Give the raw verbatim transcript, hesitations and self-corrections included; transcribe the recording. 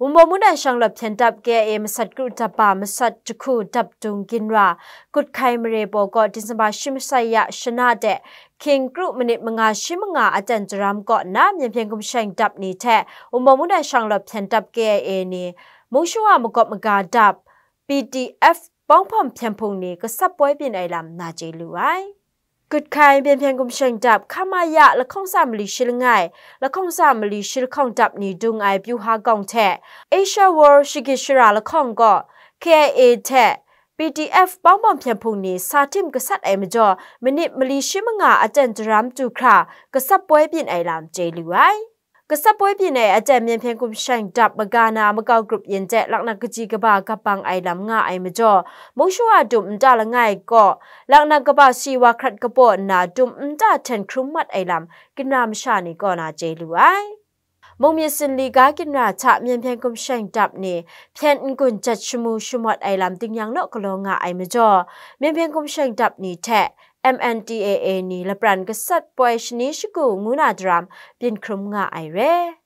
Wunpawng Mungdan Shanglawt Hpyen Dap K I A masat kru dap ba masat jahku dap dung ginra Kut Hkai Mare Paw gaw Disemba shi masai ya shana de hkying kru minit manga shi manga aten jaram kaw nna Myen Hpyen Gumshaing dap ni hte Wunpawng Mungdan Shanglawt Hpyen Dap K I A ni mung shawa magawp maga dap, P D F bawng hpawm hpyen hpung ni gasap poi byin ai lam na chye lu ai. Kut Hkai Myen Hpyen Gumshaing dap hkam a ya lahkawng tsa mali shi langai, lahkawng tsa mali shi lahkawng dap ni dung ai pyu ha gawng hte Asia World shagit shara lahkawng gaw K I A hte P D F bawng hpawm hpyen hpung ni sa htim gasat ai majaw minit mali shi manga aten jaram du hkra gasap poi byin ai lam chye lu ai. Gasap poi byin ai aten Myen Hpyen Gumshaing dap maga na makau grup yin de laknak kaji kaba gap bang ai lam nga ai majaw, mung shawa dum nta langai kaw laknak kaba si wa hkrat kapaw nna dum nta hten hkrum mat ai lam ginra masha ni kaw na chye lu ai. Mung myit sinli ga ginra hta Myen Hpyen Gumshaing dap ni hpyen n-gun jat shamu shamawt ai lam ding yang naw galaw nga ai majaw, Myen Hpyen Gumshaing dap ni hte M N D A A ni lapran gasat poi shani shagu ngu na daram byin hkrum nga ai re.